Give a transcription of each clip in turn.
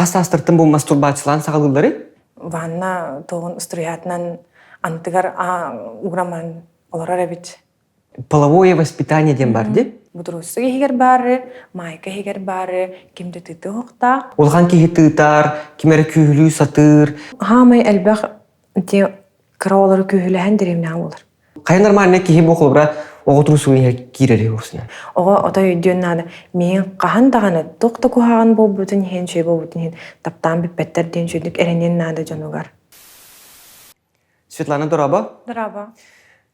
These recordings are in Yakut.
Хас саастартан бу мастурбациялаан саҕалыылларый? Ванна туоҕун устуруйаатынан антыгар уграман олорор эбит. Половое воспитание диэн бар дии. Будуруссук иһигэр баары, маайка иһигэр баары, ким да тыытыы уохтаах. Улахан киһи тыытар, ким эрэ күүһүлүү сатыыр. Хаамай элбэх ити кыра оҕолору күүһүлэһэн дэриэбинэҕэ буолар. Хайа нормальный киһи бу холобура оҕо трусугун иһэр киирэр уусуна. Оҕо отой өйдүөн наада. Миигин хаһан даҕаны туох да куһаҕан буолбутун иһин, үчүгэй буолбутун иһин таптаан бүппэттэр диэн үчүгэйдик эрэниэн наада дьонугар. Светлана дорообо. Дорообо.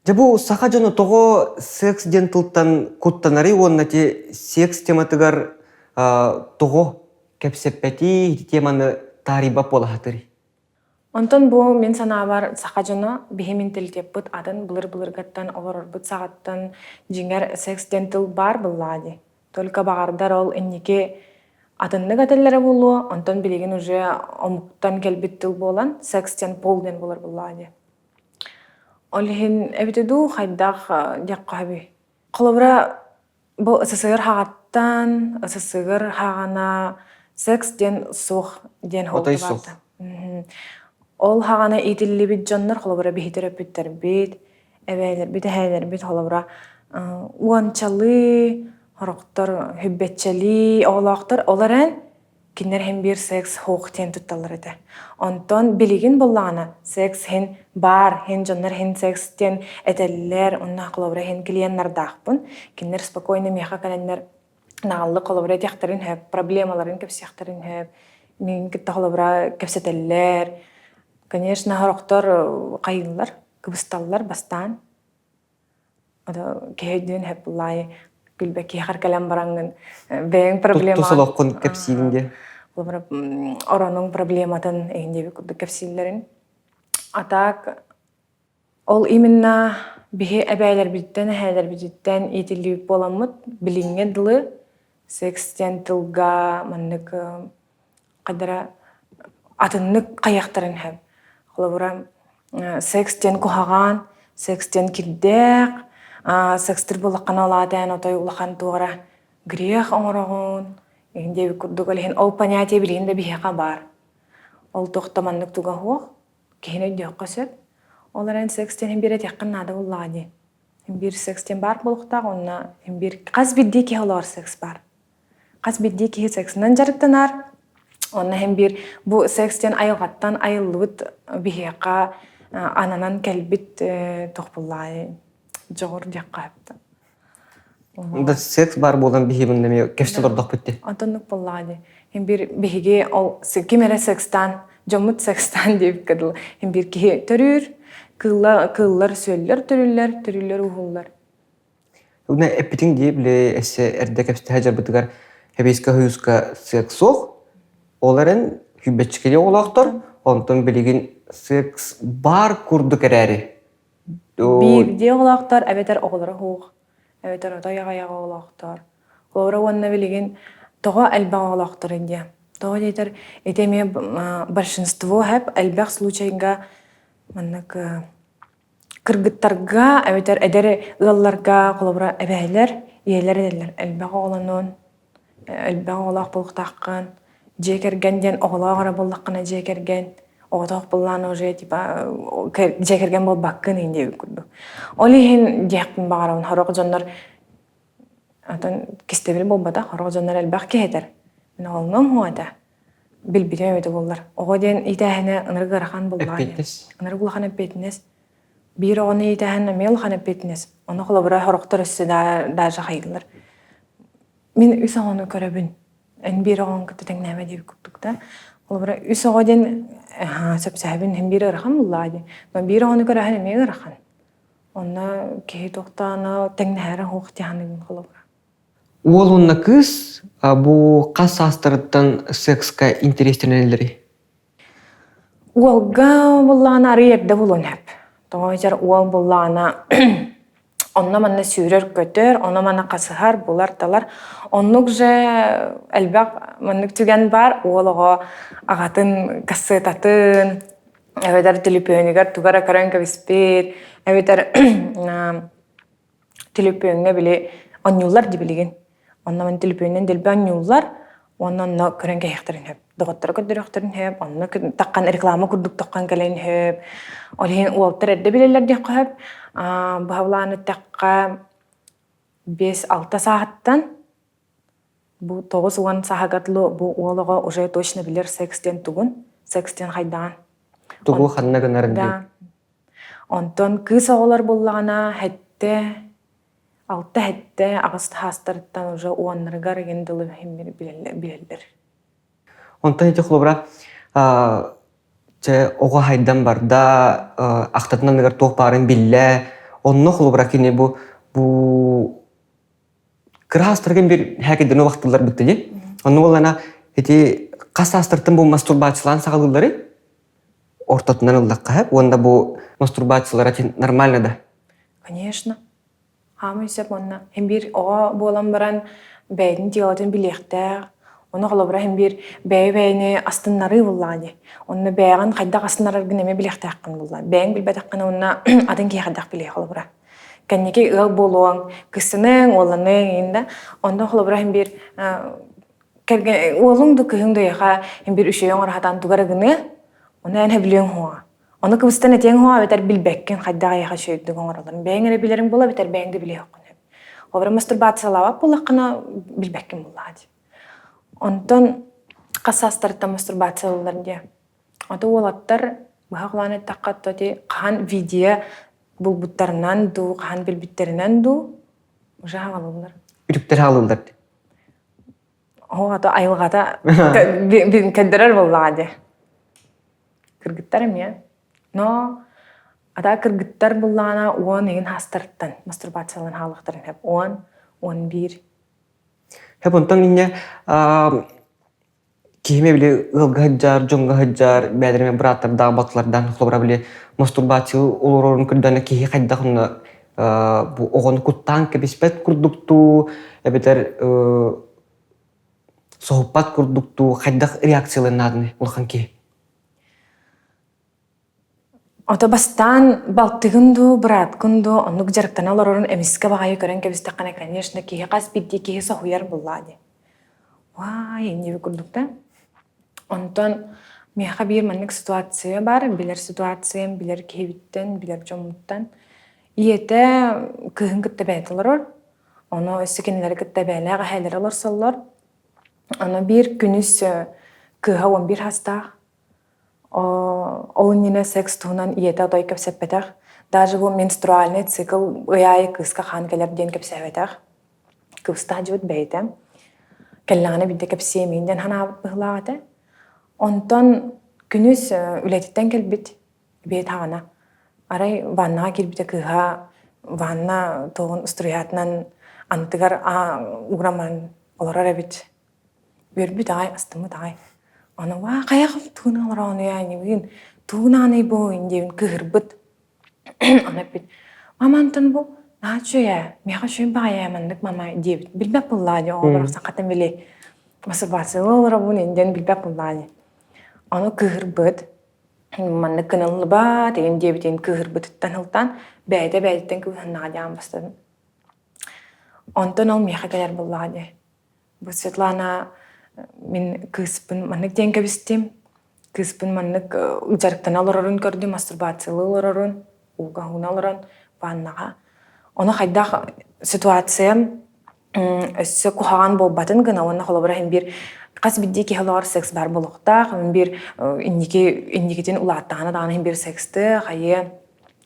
Дьэ бу саха дьоно тоҕо секс диэн тылтан куттанарый уонна ти секс тематыгар тоҕо кэпсэппэтий, ити теманы таарыйбат буолаһатырый? Онтон бу мин санаабар саха дьоно биһи менталитеппыт атын былыр-былыргаттан олорорбут саҕаттан дьиҥэр секс диэн тыл баар буоллаҕа дии. Только баҕардар ол инники атыннык этэллэрэ буолуо, онтон билигин уже омуктан кэлбит тыл буолан секс диэн пол диэн буолар буоллаҕа дии. Ол иһин эбитэ дуу хайдах диэххэ сөбүй? Холобура Бу СССР хаҕаттан, СССР хаҕана секс диэн суох диэн Отой суох. Ол хаҕана иитиллибит дьоннор холобура биһи төрөппүттэрбит, эбээлэрбит, эһээлэрбит холобура уончалыы, хорохтор хүббэччэлии оҕолоохтор ол эрэн кинилэр иһин биир секс суох диэн тутталлар этэ. Онтон билигин буоллаҕына секс иһин баар, иһин дьоннор иһин секс диэн этэллэр, онно холобура иһин клиеннардаахпын. Кинилэр спокойно миэхэ кэлэннэр наҕыллык холобура этиэхтэрин сөп, проблемаларын кэпсиэхтэрин сөп, миигин кытта холобура кэпсэтэллэр. Конечно, сорохтор хайыыллар, кыбысталлар бастаан. Киһи өйдүөн сөп буллаайы күлбэ киһиэхэр кэлэн бараҥҥын бэйэҥ проблема Тус олоххун кэпсиигин диэ. Холобура оронуҥ проблематын эҥин диэбит курдук кэпсииллэрин. А так ол именно биһи эбээлэрбититтэн, эһээлэрбититтэн иитиллибит буоламмыт билиҥҥэ дылы секс диэн тылга маннык хайдара атыннык хайыахтарын сөп. Холобура, секс диэн куһаҕан, секс диэн кирдээх, секстир буоллаххына улаатан отой улахан туора грех оҥороҕун, иһин диэбит курдук ол иһин ол понятие билигин да биһиэхэ баар. Ол туох да маннык туга суох, киһини өйдүөххэ сөп. Ол эрэн секс диэн биир этиэххин наада буоллаҕа дии. Биир секс диэн баар буолуохтаах уонна биир хас биирдии киһи олоҕор секс баар. Хас биирдии киһи сексынан дьарыктанар. Онно иһин биир бу секс диэн айылҕаттан айыллыбыт биһиэхэ ананан кэлбит туох буоллаҕай дьоҕур диэххэ сөп. Да секс баар буолан биһиги эмиэ кэпсэтэ олордохпут дии. Онтоннук буоллаҕа дии. Иһин биир биһиги ол ким эрэ секстаан, дьоммут секстаан диэбиккэ дылы. Иһин биир киһи төрүүр, кыыллар, кыыллар сүөллэр төрүүллэр, төрүүллэр уһууллар. Уна эппитиҥ дии били эссе эрдэ кэпсэтэ сылдьарбытыгар Сэбиэскэй Союзка секс суох. Ол эрэн күүбэччикэли оҕолоохтор, онтон билигин секс баар курдук эрээри. Биирдии оҕолоохтор эбэтэр оҕолоро суох, эбэтэр отой аҕыйах оҕолоохтор. Олоро уонна билигин тоҕо элбэх оҕолоохтор диye. Тоҕо диэтэр ити эмиэ большинство хэп элбэх случайга маннык Кыргыттарга эбэтэр эдэр ыалларга, холобура, эбээлэр, ийэлэр этэллэр: элбэх оҕолонуон, элбэх оҕолоох буолуохтааххын, дьиэ кэргэн диэн оҕолоох эрэ буоллаххына дьиэ кэргэн, оҕотоох буоллаҕына уже типа дьиэ кэргэн буолбаккын иһин диэбит курдук. Ол иһин диэхпин баҕарабын, сорох дьоннор атын кистэбил буолбатах, сорох дьоннор элбэх киһи этэр. Мин оҕолонуом суоҕа этэ. Билбитим эбитэ буоллар. Оҕо диэн иитээһинэ ынырык ыарахан буоллаҕа диэн. Эппиэтинэс. Ынырык улахан эппиэтинэс. Биир оҕону иитээһин эмиэ улахан эппиэтинэс. Ону холобура сорохтор өссө даже хайыыллар. Мин үс оҕону көрөбүн. Эн биир оҕоҥ кытта тэҥнээмэ диэбит курдук да. Холобура үс оҕо диэн сөпсөһөбүн иһин биир ыарахан буоллаҕа диэн. Но биир оҕону көрөһөн эмиэ ыарахан. Онно киһи туохтаана тэҥнэһэрэ суох дии холобура. Уол уонна кыыс бу хас саастарыттан секска интэриэстэнэллэрий? Уолга буоллаҕына арыый эрдэ буолуон сөп. Тоҕо эдэр уол буоллаҕына онно-манна сүүрэр-көтөр, ону-маны хасыһар, булар-талар. Оннук же элбэх маннык түгэн баар. Уол оҕо аҕатын кассетатын, эбэтэр түлүпүөнүгэр тугу эрэ көрөн кэбиспит, эбэтэр Түлүпүөҥҥэ били оонньууллар дии билигин. Онно мин түлүпүөнүнэн дэлби оонньууллар. Уонна онно көрөн кэһиэхтэрин сөп. Доҕотторо көрдөрүөхтэрин сөп, онно таххан реклама курдук таххан кэлэн сөп. Ол иһин уолтар эрдэ билэллэр диэххэ сөп. Быһабылаан эттэххэ, 5-6 сааһыттан бу 90 сааһыгар дылы бу уол оҕо уже точно билэр секс диэн тугун, секс диэн хайдаҕын. Тугу ханна гынарын диэн. Онтон кыыс оҕолор буллаҕына сэттэ, алта сэттэ, аҕыс саастарыттан уже уоннарыгар игин дылы билэллэр. Онтон ити холобура чэ оҕо хайдан барда, ахтатын анныгар туох баарын биллэ. Онно холобура кини бу бу кыра саастаргын бир хээкэйдэрин убахтыллар бытты дии. Онно буоллана ити хас саастартан бу мастурбациялаан саҕалыыллары ортотунан ыллахха уонна бу мастурбациялара нормально да? Конечно. Хаамай сөп уонна һин биир оҕо буолан баран бэйэтин дьыалатын билиэхтээх. Ону холобура һин биир бэйэ-бэйэни астыннарыы буллаҕа дии. Онно бэйэҕин хайдах астынараргын эмиэ билиэхтээххин булла. Бэйэҥ билбэтэххинэ уонна атын киһи хайдах билиэ холобура. Кэнники ыал буолуоҥ, кыссыныҥ, уолланыҥ иин да. Онно холобура һин биир кэргэн уолуҥ да кыыһыҥ да эйиэхэ һин биир үчүгэй оҥоро сатаан тугу эрэ гыныа. Ону эн билиэҥ суоҕа. Ону кыбыстан этиэҥ суоҕа эбэтэр билбэккин хайдах эйиэхэ үчүгэйдик оҥороллорун. Бэйэҥ эрэ билэриҥ буолуо эбэтэр бэйэҥ да билиэххин сөп. Холобура мастурбациялаабат буоллаххына билбэккин буоллаҕа дии. Онтон хас саастарыттан мастурбациялыыллар диye. Ото уолаттар быһа холоон эттэххэ то ити хаһан видео булбуттарынан дуу, хаһан билбиттэринэн дуу уже хаалыллар. Үтүктэр хаалыллар. Оҕото айылҕата көрдөрөр буоллаҕа дии. Кыргыттар эмиэ. Но ата кыргыттар буллаҕына 10 ыйын хаастарыттан мастурбациялаан хаалыахтарын сөп. 10, 11. Хөп онтон инньэ киһиме били ыалга сылдьар, дьоҥҥо сылдьар, бэйэлэрэ бырааттардаах, балтылардаах холобура били мастурбация олорорун көрдөөнө киһи хайдах онно бу оҕону куттаан кэбиспэт курдуктуу эбэтэр соһуппат курдуктуу хайдах реакциялыан нааданы улахан киһи? Ото бастаан балтыгын дуу, быраапкын дуу оннук дьарыктана олорорун эмискэ баҕайы көрөн кэбистэххинэ, конечно, киһи хас биирдии киһи соһуйар буоллаа дии. Уай, иннибит курдук да. Онтон миэхэ биир маннык ситуация баар, билэр ситуациям, билэр киһибиттэн, билэр дьоммуттан. Ийэтэ кыыһын кытта бэйэтэ олорор. Ону өссө кинилэри кытта бэйэлээх эһээлэрэ олорсоллор. Ону биир күнүс кыыһа 11 саастаах. Ол иннинэ секс туһунан ийэтэ отой кэпсэппэтэх. Даже бу менструальный цикл ый аайы кыыска хаан кэлэр диэн кэпсээбэтэх. Кыбыстаах дьыбыт бэйэтэ. Кэллэҕинэ биирдэ кэпсиэм иин диэн санаабыт быһыылаах этэ. Онтон күнүс үлэтиттэн кэлбит Эбиэт хаҕана арай ваннаҕа киирбитэ кыыһа ванна туоҕун устуруйаатынан антыгар ууран олорор эбит. Үөрбүт аҕай, астыммыт аҕай. Аны waa хайах тугун олороонуйа инибин тугунаанай бу диэбин кыыһырбыт. Аны эппит мама антон бу наһаа үчүгэй ээ, миэхэ үчүгэй баҕайы ээ маннык мама диэбит. Билбэт буоллаҕа дии оҕо барахсан хатан били мастурбациялыы олоробун диэн билбэт буоллаҕа дии. Ону кыыһырбыт. Маннык гыныллыбат игин диэбитин кыыһырбытыттан сылтаан бэйэтэ бэйэтиттэн кыбыһыннаҕа диэн бастадым. Онтон ол миэхэ кэлэр буоллаҕа дии. Бу Светлана мин кыыспын маннык диэн кэбистим. Кыыспын маннык дьарыктана олорорун көрдүм, мастурбациялыы олорорун, ууга ууна олорон ваннаҕа. Ону хайдах ситуациям өссө куһаҕан буолбатын гына уонна холобура иһин биир хас биирдии киһи олоҕор секс баар буолуохтаах биир инники инникитин улааттаҕына даҕаны иһин биир секстыа хайыа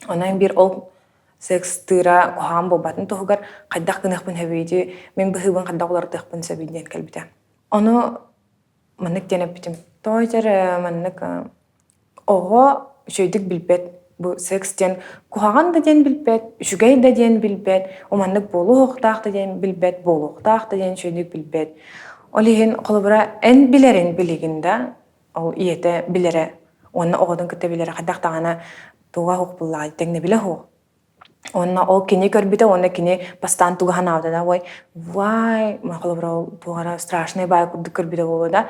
онон биир ол секстыыра куһаҕан буолбатын туһугар хайдах гыныахпын сөбүй мин быһыыбын хайдах уларытыахпын сөбүй диэн кэлбитэ ону Маннык диэн эппитим. Тоҕо этэр маннык оҕо үчүгэйдик билбэт. Бу секс диэн куһаҕан да диэн билбэт, үчүгэй да диэн билбэт, уманнык буолуохтаах да диэн билбэт, буолуохтаах да диэн үчүгэйдик билбэт. Ол иһин холобура эн билэрин билигин да ол ийэтэ билэрэ уонна оҕотун кытта билэрэ хайдах даҕаны туга суох буоллаҕай тэҥнэбилэ суох. Уонна ол кини көрбүтэ уонна кини бастаан тугу санаабыта да ой вай холобура ол туох эрэ страшный баай курдук көрбүтэ буолуо да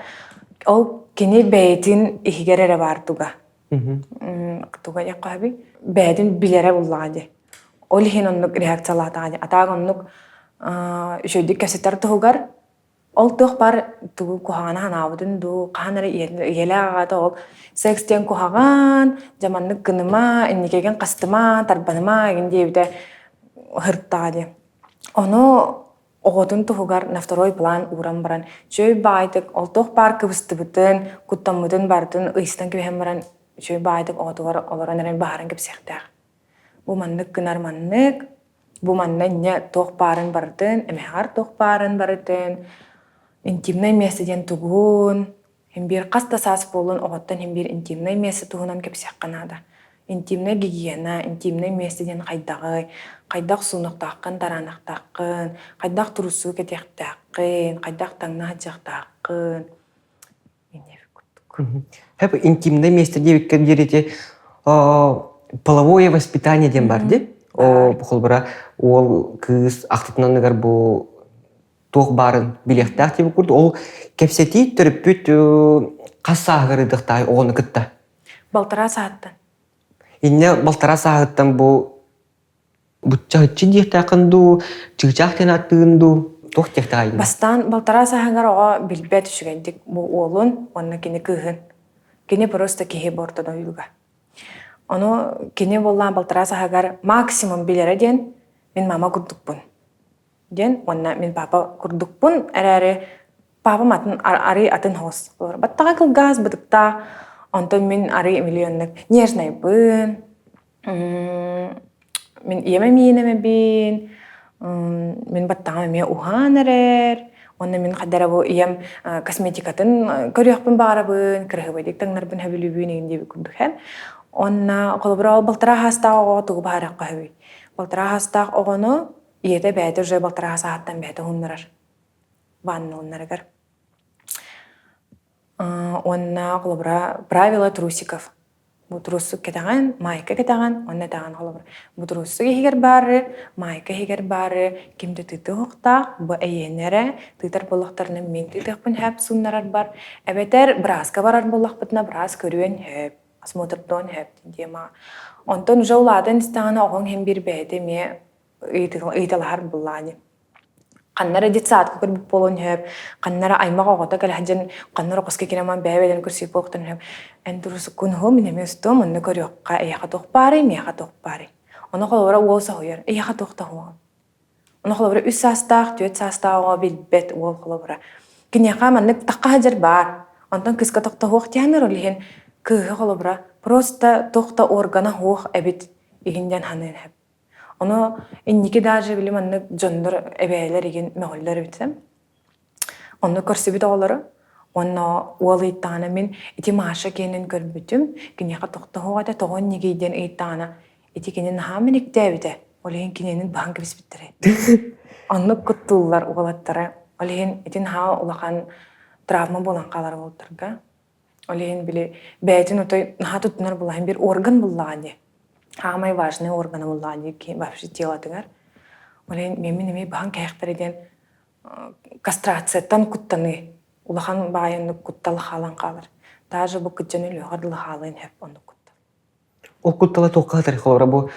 ол кини бэйэтин иһигэр эрэ баар туга туга диэххэ сөбүй бэйэтин билэрэ буллаҕа дии ол иһин оннук реакциялаатаҕа дии а так оннук үчүгэйдик кэпсэтэр туһугар. Ол туох баар тугу куһаҕаны санаабытын дуу, хаһан эрэ ийэлээх аҕата ол секс диэн куһаҕан, дьаманнык гыныма, инникигин хастыма, тарбаныма игин диэбитэ ыһыртаҕа дии. Ону оҕотун туһугар на второй план ууран баран, үчүгэй баҕайытык ол туох баар кыбыстыбытын, куттаммытын барытын ыйыстан кэбиһэн баран, үчүгэй баҕайытык оҕотугар олорон эрэн баһарын кэпсиэхтээх. Бу маннык гынар маннык, бу манна инньэ туох баарын барытын, эмэһэҕэр туох баарын барытын, интимнэй миэстэ диэн тугун, Һин биир хас да саас буоллун оҕоттон һин биир интимнэй миэстэ туһунан кэпсиэххэ наада. Интимнэй гигиена, интимнэй миэстэ диэн хайдаҕый, хайдах суунуохтааххын, тараанахтааххын, хайдах туруссуу кэтиэхтээххин, хайдах таҥна сылдьыахтааххын. Курдук. Хэп интимнэй миэстэ диэбиккэ диэри половое воспитание диэн бар дии. О холбура уол кыыс ахтытынан бу туох баарын билиэхтээх диэбит курдук ол кэпсэтии төрөппүт хас сааһыгар ыытыахтаах оҕону кытта? Балтараа сааттан. Иннэ балтараа сааһыттан бу буччаһыччы диэхтээххин дуу, чыычаах диэн ааттыыгын дуу, туох диэхтээхий? Бастаан балтараа сааһыгар оҕо билбэт үчүгэйдик бу уолун уонна кини кыыһын. Кини просто киһи бортон ойууга. Ону кини буоллаан балтараа сааһыгар максимум билэрэ диэн мин мама курдукпун диэн уонна мин папа курдукпун эрээри папам атын арый атын хоос баттаҕа кылгас бытыктаах онтон мин арый миллионнык нежнайбын мин ийэм эмиинэмэбин мин баттаҕым эмиэ уһаан эрэр уонна мин хадара бу ийэм косметикатын көрүөхпүн баҕарабын кыраһыабайдык таҥнарбын сөбүлүүбүн игин диэбит курдук һэн уонна холобура ол балтараа хаастаах оҕоҕо тугу баһарыахха сөбүй балтараа хаастаах оҕону Ийэтэ бэйэтэ уже балтараа сааттан бэйэтэ уһуннарар ванналарыгар. Уонна холобура правила трусиков. Бу труссук кэтэҕин, майка кэтэҕин, уонна этэҕин холобура бу труссук иһигэр баары, майка иһигэр баары ким да тыытыахтаах, бу эйиэнэ эрэ, тыытар буоллахтарына мин тыытыахпын сөп сууннарарбар, эбэтэр бырааска барар буоллахпытына быраас көрүөн сөп, осмотрдуон сөп диэн Онтон уже улаатан истэҕинэ оҕоҥ иһин биир бэйэтэ эмиэ ыйыталаһар былаани. Ханна эрэ детсадка көрбүт буолуон сөп, ханна эрэ аймах оҕото кэлэ сылдьан, ханна эрэ хоско киирэн бэйэ-бэйэлэрин көрсүбүт буолуохтарын сөп. Эн турусуккун уһу, мин эмиэ устуом, онно көрүөххэ, эйиэхэ туох баарый, миэхэ туох баарый. Ону холобура уол соһуйар, эйиэхэ туох да уһуоҕум. Ону холобура үс саастаах, түөрт саастаах оҕо билбэт уол холобура. Киниэхэ маннык тахха сылдьар баар. Онтон кыыска тохтоһуох диэхинэр ол иһин кыыһы холобура просто туох да органа суох эбит иһин диэн саныан сөп. Ону инники даже били маннык дьоннор эбээлэр игин мөҕөллөр эбитим. Онно көрсүбүт оҕолору уонна уол ыйыттаҕына мин ити Маша киэнин көрбүтүм, киниэхэ тохтоһуох этэ, тоҕо иннигий диэн ыйыттаҕына ити кини наһаа мэниктээбитэ, ол иһин кинини баһан кэбиспиттэрэ. Оннук куттууллар уолаттара. Ол иһин ити наһаа улахан травма буолан хаалар уолаттарга. Ол иһин били бэйэтин отой наһаа туттунар булаһын бир орган буллаҕа дии. Самый важный органа буллаҕа дии ки вообще телотыгар. Ол иһин мин эмиэ баһан кэһэхтэрэ диэн кастрацияттан куттаныы улахан баайыннык куттал хаалан хаалар. Даже бу кыдьан өлүөҕэр дылы хаалыан сөп оннук куттал. Ол куттала туохха сытар холобура бу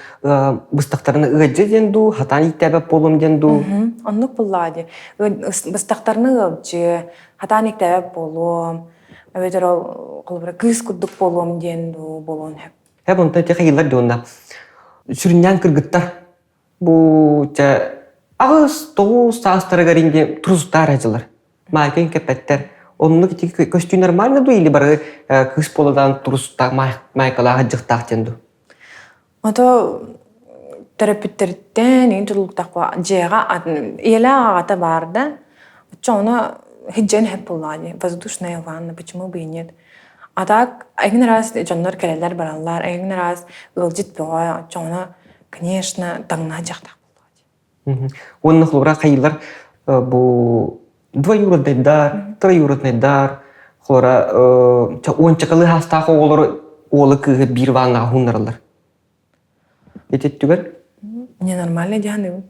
быстахтарына ыалдьа диэн дуу, хатаан ииттээбэт буолуом диэн дуу? Оннук буллаа дии. Быстахтарына ыалдьыа, хатаан ииттээбэт буолуом, эбэтэр ол холобура кыыс курдук буолуом диэн дуу буолуон сөп. Һэ онтон ити хайыылар дьонна сүрүннээн кыргыттар Бу чэ 8-9 саастарыгар инде трустар дьылар. Маайкын кэппэттэр. Оннук ити көстүү нормально дуу или бары кыыс буоладаан трустаах майкалаах дьыхтаах диэн дуу? Ото төрөппүттэриттэн иин тутулуктаах дьиэҕэ ийэлээх аҕата баар да оччо ону хиджен хэп буоллаҕа воздушная ванна почему бы и нет а так эҥин араас дьоннор кэлэллэр бараллар эҥин араас ыалдьыт бөҕө оччоҕуна конечно, таҥнаһа дьахтах буолуо. Уонна холобура хайыылар бу двоюродный дар, троюродный дар, холобура уончакалы хаастаах оҕолору уолу кыыһы биир ваннаҕа хууннараллар. Ити өттүгэр? Ненормально дьаһаныбын.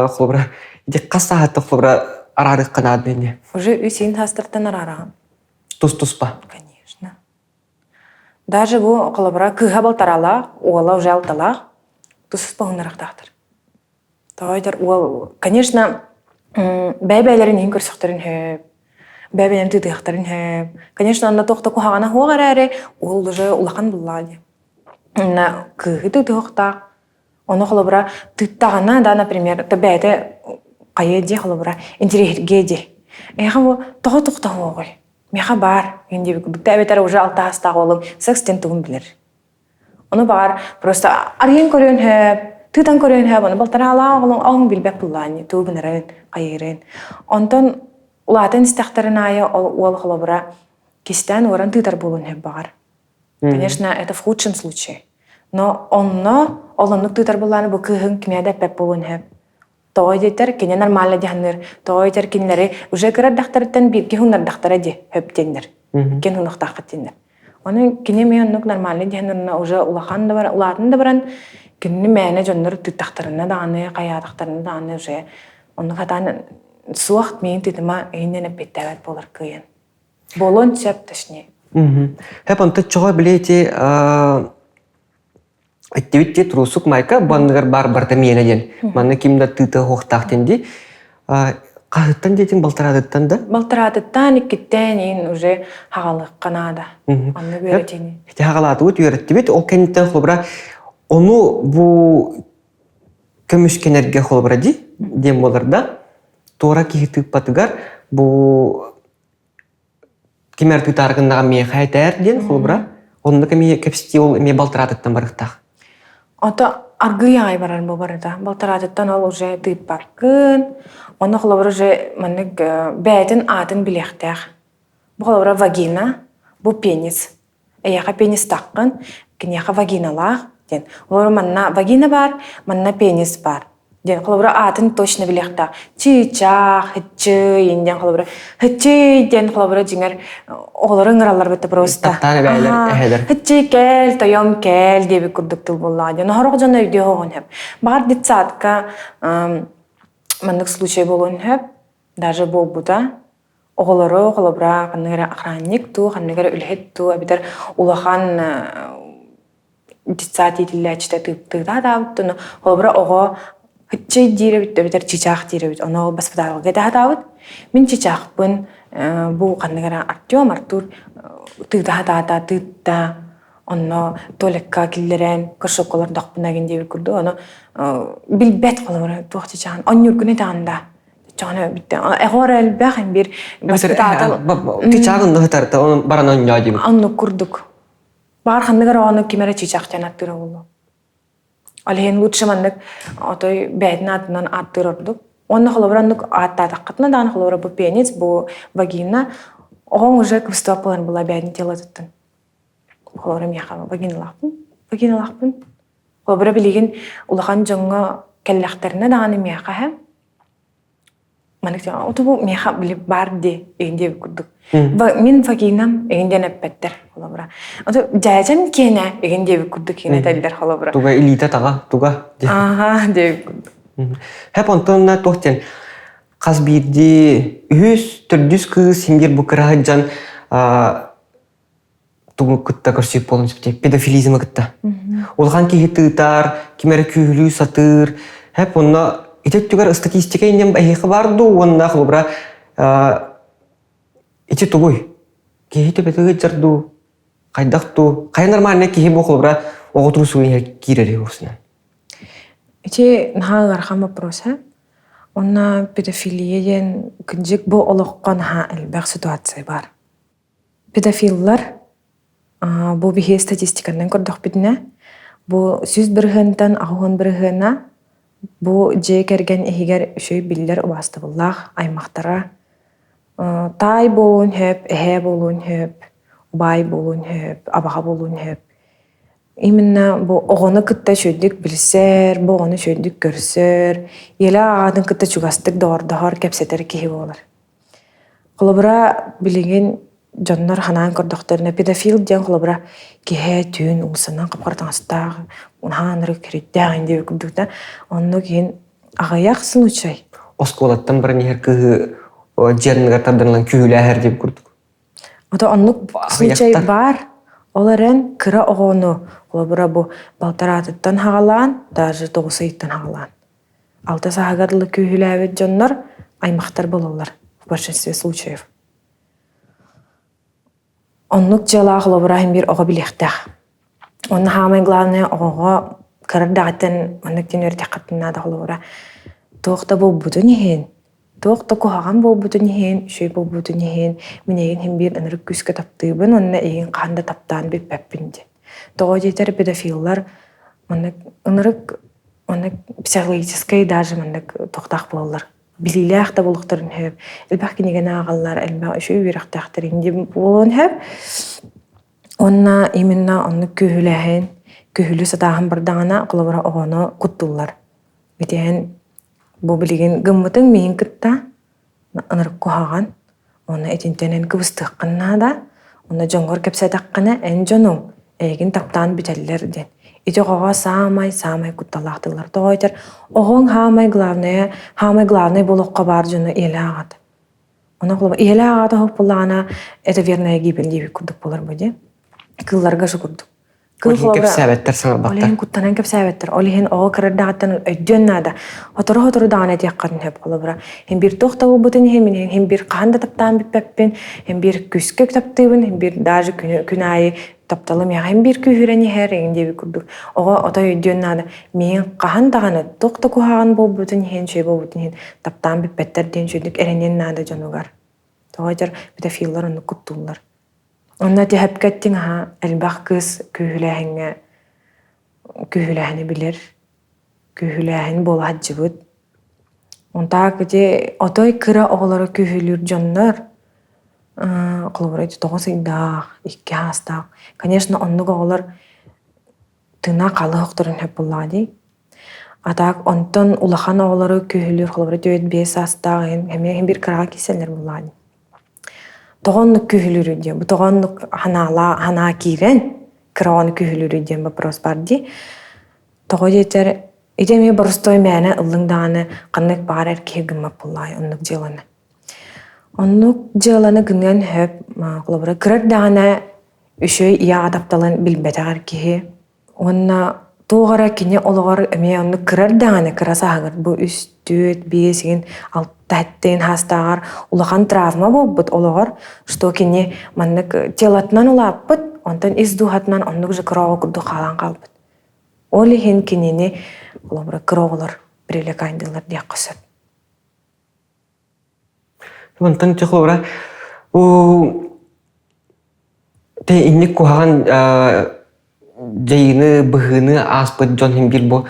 Холобура, ити хас сааһыттан холобура араарыахха наада ини? Уже үс иин хаастартан араараҕын. Тус-туспа? Конечно. Даже бу холобура кыыһа балтараалаах, уола уже алталаах, тус-туспа уһуннарахтаахтар. Тоҕо этэр уол, конечно, Бэйэ-бэйэлэрин иһин көрсөхтөрүн сөп, бэйэ-бэйэлэрин тыытыахтарын сөп. Конечно, онно туох да куһаҕана суох эрээри, уол уже улахан буллаҕа дии. Онно кыыһы тыытыһыахтаах. Ону холобура тыыттаҕына да, например, бэйэтэ хайыа дии холобура интириэһиргиэ дии. Эйиэхэ бу тоҕо тохтоһуоҕуй? Миэхэ баар диэн диэбит курдук эбэтэр уже алтаһастаах уолуҥ секс диэн тугун билэр. Ону баҕар просто арыйан көрүөн сөп, тыытан көрүөн сөп, ону балтараалаах оҕолоҥ оҕоҥ билбэт буллаан тугу гынарын, хайыырын. Онтон улаатан истэхтэрин аайы ол уол холобура кистээн уоран тыытар буолуон сөп баҕар. Конечно, это в худшем случае. Но онно ол оннук тыытар буоллааны бу кыыһыҥ кимиэхэ да эппэт буолуон сөп. Тоҕо диэтэр кини нормально дьаһанныыр. Тоҕо диэтэр кинилэри уже кыра эрдэхтэриттэн бииргэ хуннардахтара дии хөп диэннэр. Иккиэн хунуохтааххыт диэннэр. Ону кини эмиэ оннук нормальный дьаһаннарына уже улахан да баран, улаатан да баран кинини мээнэ дьоннор тыыттахтарына даҕаны, хайаатахтарына даҕаны уже оннук хатаан суох миин тыытыма иһиннэн эппиэттээбэт буолар кыайан. Буолуон сөп точнее. Хэп онто чоҕо били ити Эттибит дии туруусук майка бу анныгар баар барыта миэнэ диэн. Манна ким да тыыта уһуохтаах диэн дии. Хаһыттан диэтиҥ балтараатыттан да? Балтараатыттан иккиттэн иин уже хаҕалыахха наада. Онно үөрэтиини. Ити хаҕалаатыбыт, үөрэттибит. Ол кэнниттэн холобура ону бу көмүскэнэргэ холобура дии диэн буолар да туора киһи тыыппатыгар бу ким эр тыытаары гыннаҕа миэхэ этээр диэн холобура оннук эмиэ кэпсэтии ол эмиэ балтараатыттан барыахтаах. Ото аргыый аҕай барар бу барыта. Балтараатыттан ол уже тыыппаккын. Онно холобура уже маннык бэйэтин аатын билиэхтээх. Бу холобура вагина, бу пенис. Эйиэхэ пенистаххын, киниэхэ вагиналаах диэн. Холобура манна вагина баар, манна пенис баар диэн. Холобура аатын точно билиэхтээх. Чыычаах, хыччый диэн холобура. Хыччый диэн холобура дьиҥэр оҕолору ыҥыраллар бытта просто. Таптаан эбээлэр, эһэлэр. Хыччый кэл, тойом кэл диэбит курдук тыл буоллаҕа диэн. Сорох дьон өйдүө оҕон сөп. Баҕар детсадка маннык случай буолуон сөп. Даже буолбута. Оҕолору, холобура, ханнык эрэ охранник дуу, ханнык эрэ үлэһит дуу, эбэтэр улахан детсад иитиллээччитэ тыытаатаабыт, холобура, оҕо һыччый диир эбит, эбэтэр чычаах диир эбит, ону ол баспытаалга этэ Мин чычаахпын бу ханнык эрэ Артем, Артур тыытаһатаата, тыытта, онно туалекка киллэрэн, горшокка олордохпуна гин диэбит курдук, ону билбэт холобура туох чычааҕын, онньуургун этэҕин да Чоҕоно бүттэ. Эҕор элбэх биир баспытаатал Чычаагын ныһытарта оны баран онньоо диэбит. Оннук курдук. Баар ханнык эрэ оҕону ким эрэ чычаах диэн аттыыра буолуо. Ол иһин лучше маннык отой бэйэтин аатынан ааттыыр ордук. Уонна холобура оннук ааттаатаххытына даҕаны холобура бу пенис, бу вагина оҕоҥ уже кыбыстыбат буолан була бэйэтин телотуттан. Холобура миэхэ вагиналаахпын, вагиналаахпын. Холобура билигин улахан дьоҥҥо кэллэхтэринэ даҕаны миэхэ һэ маннык оту миэхэ били баар дии игин диэбит курдук. Мин вагинам игин диэн эппэттэр холобура. Ото дьээдьэм киэнэ игин диэбит курдук киэнэ этэллэр холобура. Туга илиитэ таҕа туга Ааха диэбит курдук. Хэп онтон туох диэн хас биирдии үһүс төрдүс кыыс сингир бу кыраһыт дьон тугу кытта көрсүп буолан сөптүй педофилизмы кытта. Улахан киһи тыытар, ким эрэ күүһүлүү сатыыр. Хэп онно ити өттүгэр статистика иннем эһиэхэ бар дуу уонна холобура ити тугуй? Киһи төбөтүгэр дьар дуу? Хайдах дуу? Хайа нормальный киһи бу холобура оҕо туруусугун киирэр уусунан? Ити наһаа ыарахан вопрос, э? Онно педофилия диэн кырдьык бу олоххо наһаа элбэх ситуация бар. Педофиллар бу биһиги статистиканан көрдөхпүтүнэ, бу 100 бырыһыантан 80 бырыһыана бу дьиэ кэргэн иһигэр үчүгэй биллэр убаастабыллаах аймахтара таай буолуон сөп, эһээ буолуон сөп, убаай буолуон сөп, абаҕа буолуон сөп. Именно бу оҕону кытта үчүгэйдик билсэр, бу оҕону үчүгэйдик көрсөр, ийэлээх аҕатын кытта чугастык доҕордоһор, кэпсэтэр киһи буолар. Холобура, билигин дьоннор ханаан көрдөхтөрүнэ педофил диэн холобура киһи түүн уулуссанан хап-хара таҥастаах, наһаа ынырык кирийдээх диэбит курдук да, оннук иһин аҕыйах случай. Оскуолаттан баран иһэр кыыһы дьиэ анныгар тардан күүһүлээһэр диэбит курдук. Ото оннук случай баар. Ол эрэн кыра оҕону холобура бу балтараатыттан хаҕалаан, даже 9 ыйыттан хаҕалаан. Алта сааһыгар дылы күүһүлээбит дьоннор аймахтар буолаллар в большинстве случаев. Оннук дьыалаах холобура иһин биир оҕо билиэхтээх. Онно саамай главное оҕоҕо кыра эрдэҕиттэн маннык диэн үөрэтэххитин наада холобура туох да буолбутун иһин, туох да куһаҕан буолбутун иһин, үчүгэй буолбутун иһин мин эйигин иһин биир ынырык күүскэ таптыыбын уонна эйигин хаһан да таптаан бүппэппин диэн. Тоҕо диэтэр педофиллар маннык ынырык маннык психологическай даже маннык туохтаах буолаллар билиилээх да буолуохтарын сөп, элбэх кинигэни ааҕаллар, элбэх үчүгэй үөрэхтээхтэр инди буолуон сөп. Уонна именно оннук күүһүлээһин, күһүлү сатааһын бардаҕына, холобура оҕону куттууллар. Итиэн бу билигин гыммытыҥ миин кытта ынырык куһаҕан, уонна итинтэн эн кыбыстыаххын наада, уонна дьоҥҥор кэпсээтэххинэ эн дьонуҥ эйигин таптаан бүтэллэр диэн. Ити оҕоҕо саамай-саамай кутталлаах тыллар. Тоҕо этэр оҕоҥ саамай главное, саамай главное буолуохха баар дьону ийэлээх аҕата. Онон холобур ийэлээх аҕата оһох буоллаҕына, это верная гибель диэбит курдук буолар бу дии. Кыылларга же курдук. Ол иһин кэпсээбэттэр, саҥарбаттар. Ол иһин куттанан кэпсээбэттэр. Ол иһин оҕо кыра эрдэҕиттэн өйдүөн наада. Сотору-сотору даҕаны этиэххин сөп холобура. Һин биир туох да буолбутун иһин, мин һин биир хаһан да таптаан бүппэппин, һин биир күүскэ таптыыбын, һин биир даже күн, күн аайы тапталым миэхэ һин биир күүһүрэн иһэр, эҥин диэбит курдук. Оҕо отой өйдүөн наада. Миигин хаһан даҕаны туох да куһаҕан буолбутун иһин, үчүгэй буолбутун иһин таптаан бүппэттэр диэн үчүгэйдик эрэниэн наада дьонугар. Тоҕо этэр педофиллар оннук куттууллар. Онно түһэпкэ эттиҥ аһа элбэх кыыс күүһүлээһиҥҥэ күүһүлээһини билэр, күүһүлээһин буола сылдьыбыт. Онтаак ити отой кыра оҕолору күүһүлүүр дьоннор холобура ити 9 ыйдаах, 2 саастаах, конечно оннук оҕолор тыына хаалыах охторун сөп буоллаҕа дии. А так онтон улахан оҕолору күүһүлүүр холобура 4-5 саастаах иһин эмиэ биир кыраҕа киирсэллэр буоллаҕа дии. Тоҕо оннук күүһүлүүрүй диэн, бу тоҕо оннук ханаалаа ханаа киирэн кыра оҕону күүһүлүүрүй диэн вопрос баар дии. Тоҕо диэтэр ити эмиэ боростуой мээнэ ыллыҥ даҕаны ханнык баҕар эр киһи гыммат буоллаҕай оннук дьыаланы. Оннук дьыаланы гыныан сөп, холобура кыра эрдэҕинэ үчүгэй ийэ тапталын билбэтэх эр киһи Уонна туох эрэ кини олоҕор эмиэ оннук кыра эрдэҕинэ, кыра сааһыгар бу үс, түөрт, биэс игин алта сэттэ саастааҕар улахан травма буолбут олоҕор, что кини маннык телотынан улааппыт, онтон ис дууһатынан оннук же кыра оҕо курдук хаалан хаалбыт. Ол иһин кинини холобура кыра оҕолор привлекайдыыллар диэххэ сөп. Мантан холобура Тэ инник куһаҕан дьайыыны, быһыыны ааспыт дьон иһин биир бу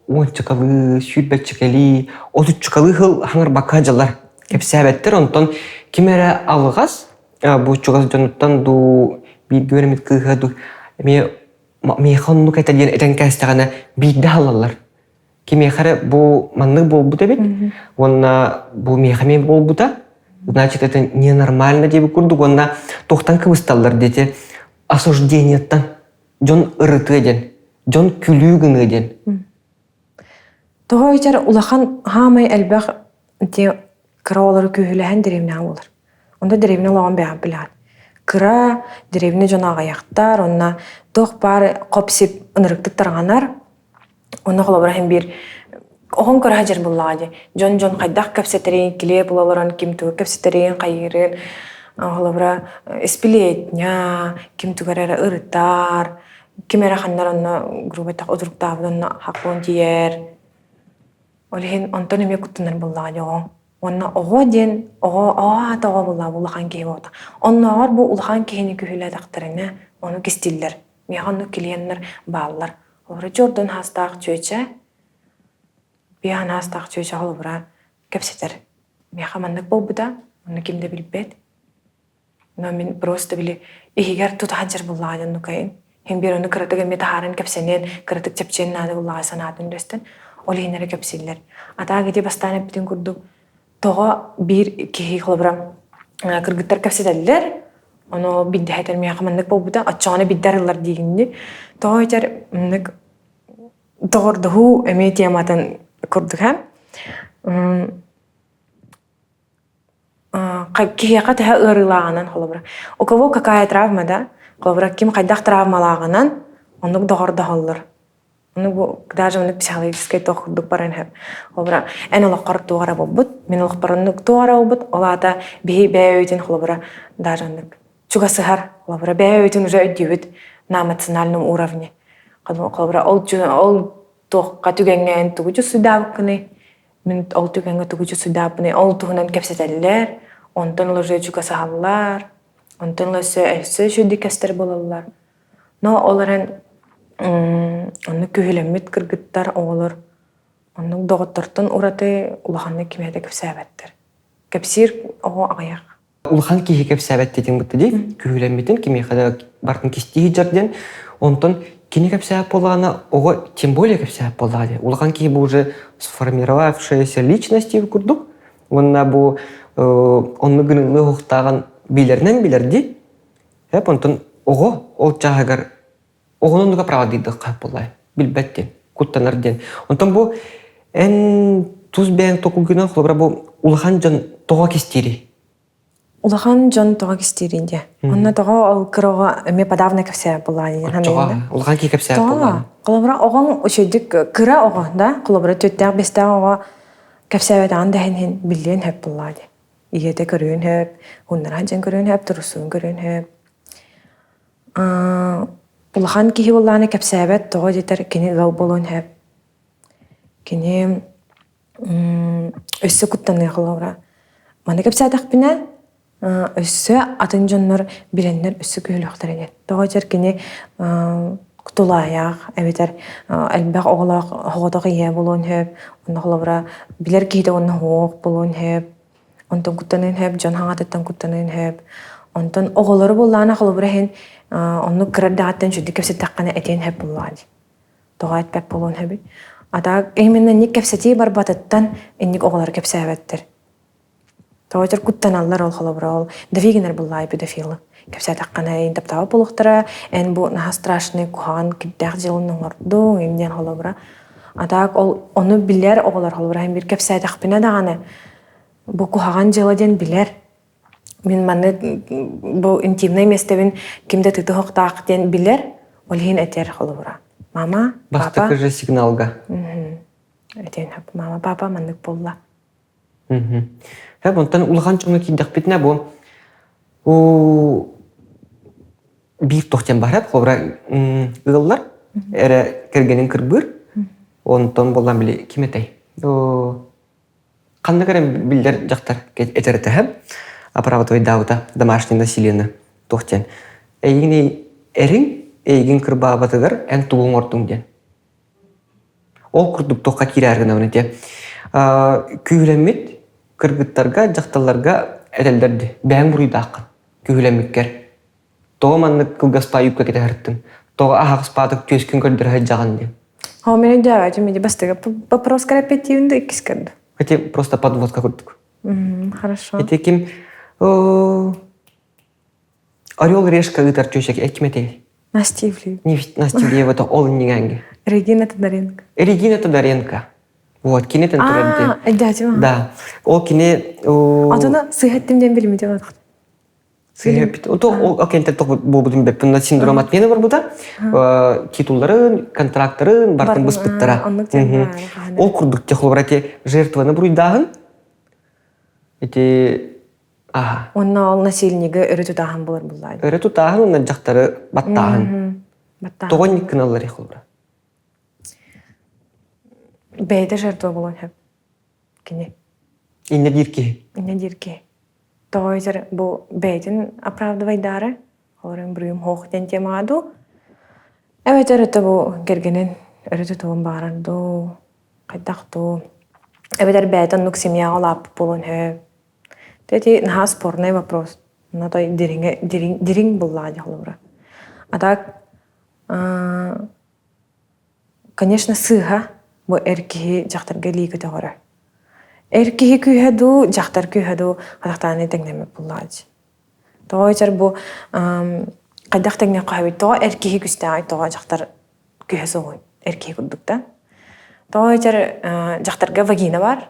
уончакалыы, сүүрбэччэкэлии, отуччукалыы сыл хаҥырбакка дьыллар кэпсээбэттэр. Онтон ким эрэ алҕас бу чугас дьонуттан дуу, бииргэ үөрэммит кыыһа дуу эмиэ миэхэ оннук этэ диэн этэн кээстэҕинэ биирдэ аһыллаллар. Кимиэхэ эрэ бу маннык буолбут эбит уонна бу миэхэ эмиэ буолбута, значит это ненормально диэбит курдук уонна туохтан кыбысталлар диэти осуждениеттан дьон ырытыа диэн, дьон күлүү гыныа диэн. Тоҕо этэр улахан хаамай элбэх ити кыра оҕолору күүһүлэһэн дэриэбинэҕэ буолар. Онто дэриэбинэ олоҕун бэйэҕин билэҕин. Кыра дэриэбинэ дьоно аҕыйахтар, онно туох баар хоп-сип ынырыктык тарҕанар. Онно холобура иһин биир оҕоҥ көрө сылдьар буоллаҕа дии. Дьон-дьон хайдах кэпсэтэрин, килиэп ыла олорон ким тугу кэпсэтэрин, хайыырын, холобура испилиэтня, ким тугу эрэ ырытар, ким эрэ ханна эрэ онно грубо этэх утуруктаабыт онно хакуон тиийэр. Ол иһин онтон эмиэ куттанар буоллаҕа дии оҕоҥ. Уонна оҕо диэн оҕо аата оҕо буоллаҕа бу улахан киһи буолта. Оннооҕор бу улахан киһини күһүлээтэхтэринэ ону кистииллэр. Миэхэ оннук клиеннэр бааллар. Холобура, Дьордон хаастаах чүөчэ, биэһэн хаастаах чүөчэ холобура кэпсэтэр. Миэхэ маннык буолбута, онно ким да билбэт. Но мин просто били иһигэр тута сылдьар буоллаҕа дьон нукайын. Иһин биир ону кыратык эмиэ таһааран кэпсэниэн, кыратык чэпчиэн наада буоллаҕа санаатын үллэстэн, ол иһин эрэ кэпсииллэр. А так ити бастаан эппитин курдук, тоҕо биир киһи холобура кыргыттар кэпсэтэллэр, ону биирдэһэ этэр миэхэ маннык буолбута, оччоҕуна биирдэ арыллар диигинни. Тоҕо этэр маннык доҕордоһуу эмиэ тематын курдук һэ. Киһиэхэ төһө ыарыылааҕынан холобура. У кого какая травма, да? Холобура, ким хайдах травмалааҕынан оннук доҕордоһоллор. Ону бу даже оннук психологическай туох курдук баран иһэр. Холобура, эн олоххор туох эрэ буолбут, мин олохпор оннук туох эрэ буолбут, ол аата биһи бэйэ-бэйэбитин холобура даже оннук чугасыһар, холобура бэйэ-бэйэбитин уже өйдүүбүт на эмоциональном уровне. Холобура, ол ол туохха түгэҥҥэ эн тугу чувствуйдаабыккыный, мин ол түгэҥҥэ тугу чувствуйдаабыппыный, ол туһунан кэпсэтэллэр, онтон ыла уже чугасыһаллар, онтон ыла өссө өссө үчүгэйдик кэстэр буолаллар. Но ол эрэн оннук күһүлэммит кыргыттар, оҕолор оннук доҕоттортон ураты улаханнык кимиэхэ да кэпсээбэттэр. Кэпсиир оҕо аҕыйах. Улахан киһи кэпсээбэт диэтиҥ бытта дии, күһүлэммитин кимиэхэ да бартын кистии сылдьар диэн. Онтон кини кэпсээбэт буоллаҕына, оҕо тем более кэпсээбэт буоллаҕа дии. Улахан киһи бу уже сформировавшаяся личность курдук. Уонна бу оннук гыныллыы уһуктааҕын билэринэн билэр дии. Эп онтон оҕо ол чааһыгар оҕону оннуга право диирдэх буоллай билбэт диэн куттанар диэн. Онтон бу эн тус бэйэҥ токулгунан холобура бу улахан дьон тоҕо кистиирий? Улахан дьон тоҕо кистиирий диye. Онно тоҕо ол кыра оҕо эмиэ подавно кэпсээбит буоллаҕа диэн саныыбын. Улахан киһи кэпсээбит буоллаҕа. Холобура оҕоҥ үчүгэйдик кыра оҕо да холобура түөртээх биэстээх оҕо кэпсээбэтэҕин да иһин биллиэн сөп буоллаҕа дии. Ийэтэ көрүөн сөп, уннаран дьэн көрүөн сөп, турусуун көрүөн сөп. Улахан киһи буоллаҕына кэпсээбэт, тоҕо диэтэр кини ыал буолуон сөп. Кини өссө куттаныа холобура. Маны кэпсээтэхпинэ, өссө атын дьоннор билэннэр өссө күһүлүөхтэрэ диэн. Тоҕо диэтэр кини тулаайах эбэтэр элбэх оҕолоох соҕотох ийэ буолуон сөп. Онно холобура билэр киһитэ уонна суох буолуон сөп. Онтон куттаныан сөп, дьон хаҥатыттан куттаныан сөп. Онтон оҕолору буоллаҕына холобура иһин оннук кыра эрдэҕиттэн үчүгдүк кэпсэттэххинэ этиэн сөп буоллаҕа дии. Тоҕо эппэт буолуон сөбүй? А так именно инник кэпсэтии барбатыттан инник оҕолор кэпсээбэттэр. Тоҕо этэр куттаналлар ол холобура ол дофигинер буллаай педофилы. Кэпсээтэххинэ эн таптаабат буолуохтара, эн бу наһаа страшный куһаҕан кирдээх дьыаланы оҥордуҥ, эн диэн холобура. А так ол ону билэр оҕолор холобура эн биир кэпсээтэхпинэ даҕаны бу куһаҕан дьыала диэн билэр. Мин манны бу интимнай миэстэбин ким да тытыһыахтаах диэн билэр, ол иһин этэр холобура. Мама, папа. Бастакы же сигналга. Этиэн мама, папа маннык буолла. Хэп онтон улахан дьоҥҥо киирдэхпитинэ бу уу биир туох диэн баар холобура ыаллар эрэ кэргэнин кырбыыр онтон буоллан били ким этэй ханнык эрэ биллэр дьахтар этэр этэһэ оправдывайдаабыта домашнее насилиены туох диэн эйигин эриҥ эйигин кырбаабатыгар эн тугу оҥордуҥ диэн Ол курдук туохха киирээр гынабын ити күүһүлэммит кыргыттарга, дьахталларга этэллэр дии, бэйэҥ буруйдааххын күүһүлэммиккэр. Тоҕо маннык кылгас юбка кэтэһэртин, тоҕо аһаҕас паатык түөскүн көрдөрө сылдьаҕын диэн. О, мен өйдөөбөтүм ити бастакы вопрос репетивин да иккис көрдүм. Ити просто подводка курдук. Хорошо. Ити ким Орел решка ыытар чүөчэки ким этэй? Настя Ивлеева. Настя Ивлеева это ол инниҥээҥҥи. Регина Тодоренко. Регина Тодоренко. Вот, кини тэн турар А, Да. Ол кини Атына сыһаттым диэн билимите бадах. Сыһаппит. Ото ол кентер тох буолбутун беппин синдром отмены барбыта. Титулларын, контракттарын бартын быспыттара. Ол курдук техолбара те жертваны буруйдааһын. Ити Аха. Уонна ол насильнигы өрө тутааһын буолар буллаан. Өрө тутааһын уонна дьахтары баттааһын. Баттааһын. Тоҕо инник гыналлар холобура? Бэйэтэ жертва буолуон сөп. Кини. Иннэ диир киһи. Иннэ диир киһи. Тоҕо этэр бу бэйэтин оправдывайдаары, олорон буруйум суох диэн темаҕа дуу, эбэтэр это бу кэргэнин өрө тутуон баҕарар дуу, хайдах дуу, эбэтэр бэйэтэ оннук семьяҕа улааппыт буолуон сөп. Ити наһаа спорный вопрос. Но той дириҥэ дириҥ дириҥ буллаҕа дии холобура. А так конечно сыыһа бу эр киһи дьахтарга илии көтөҕөрө. Эр киһи күүһэ дуу, дьахтар күүһэ дуу хатахтааны тэҥнэммит буллаҕа дии. Тоҕо этэр бу хайдах тэҥниэххэ сөбүй? Тоҕо эр киһи күүстээҕий, тоҕо дьахтар күүһэ суоҕуй? Эр киһи курдук да. Тоҕо этэр дьахтарга вагина бар,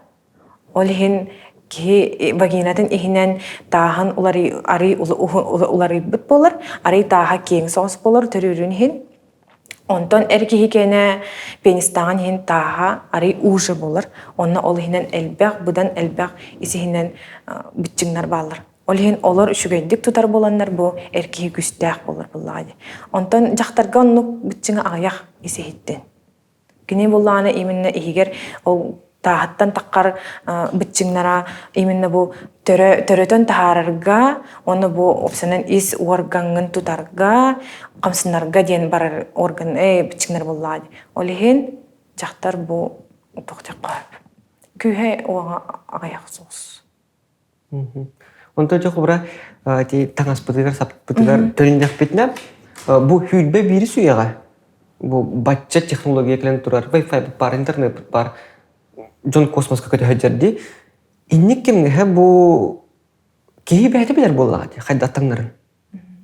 Ол иһин киһи вагинатын иһинэн тааһын арый уларыйбыт буолар, арый тааһа киэҥ соҕус буолар төрүүрүн иһин. Онтон эр киһи киэнэ пенистааҕын иһин тааһа арый уже буолар. Онно ол иһинэн элбэх, быдан элбэх ис иһинэн быччыҥнар бааллар. Ол иһин олор үчүгэйдик тутар буоланнар бу эр киһи күүстээх буолар буоллаҕа дии. Онтон дьахтарга оннук быччыҥа аҕыйах ис иһиттэн. Кини буллаҕына именно иһигэр ол тааһыттан таххар быччыҥнара именно бу төрөтөн таһаарарга уонна бу опсанан ис уоргаҥҥын тутарга хамсанарга диэн барар орган быччыҥнар буллаҕа дии. Ол иһин дьахтар бу туох диэххэ күүһэ уоҕа аҕыйах соҕус. Онтон дьэ холобура ити таҥаспытыгар саппытыгар төнүннэхпитинэ бу сүүрбэ биирис үйэҕэ бу бачча технология кэлэн турар Wi-Fi баар, интернет баар дьон космоска көтө сылдьар дии. Инник кэмҥэ бу киһи бэйэтэ билэр буоллаҕа дии хайдах таҥнарын.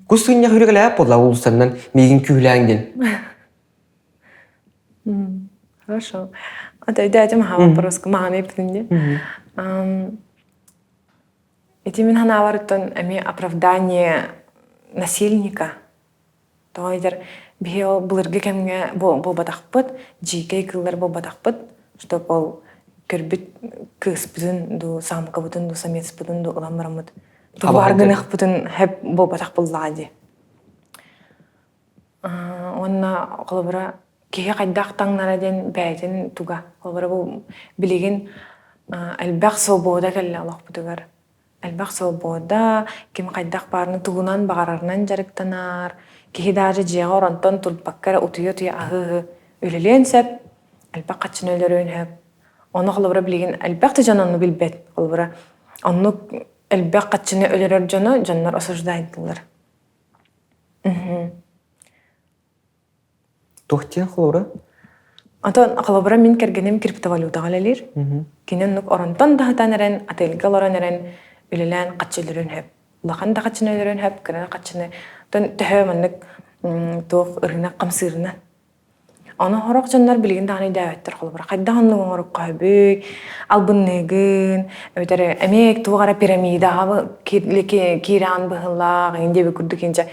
Кус сынньах үрүгэлээп буолла уулуссаннан миигин күүһүлээҥ диэн. Хорошо. Өйдөөтүм аха вопроска маҕан ыйыппытын дии. Ити мин санаабарыттан эмиэ оправдание насильника. Тоҕо диэтэр биһи ол былыргы кэмҥэ буолбатахпыт, дьиикэй кыыллар буолбатахпыт, чтоб ол көрбүт кыыспытын дуу, самкабытын дуу, самецпытын дуу ылан бараммыт тулаар гыныахпытын хэп буолбатах буоллаҕа дии. Уонна холобура киһи хайдах таҥнара диэн бэйэтин туга. Холобура бу билигин элбэх свобода кэллэ олохпутугар. Элбэх свобода, ким хайдах баарына тугунан баҕарарынан дьарыктанар. Киһи даже дьиэҕэ оронтон турбакка эрэ утуйа-утуйа аһыы-аһыы үлэлиэн сөп, элбэх хаччыны өлөрүөн сөп. Ону холобура билигин элбэх да дьон онну билбэт. Холобура оннук элбэх хаччыны өлөрөр дьону дьоннор осуждайдылар. Туох диэн холобура? Онтон холобура мин кэргэним криптовалютаҕа үлэлиир. Кини оннук оронтон да сытан эрэн, отельга олорон эрэн үлэлээн хаччы өлөрүөн сөп. Улахан да хаччыны өлөрүөн сөп, кыра да хаччыны. Оттон төһө маннык туох ырыынак хамсыырынан. Ону сорох дьоннор билигин даҕаны өйдөөбөттөр холобура хайдах оннук оҥорукка сөбүй, албынныыгын, эбэтэр эмиэ туох эрэ пирамидаҕа киирэҕин быһыылаах, эҥин диэбит курдук инчэ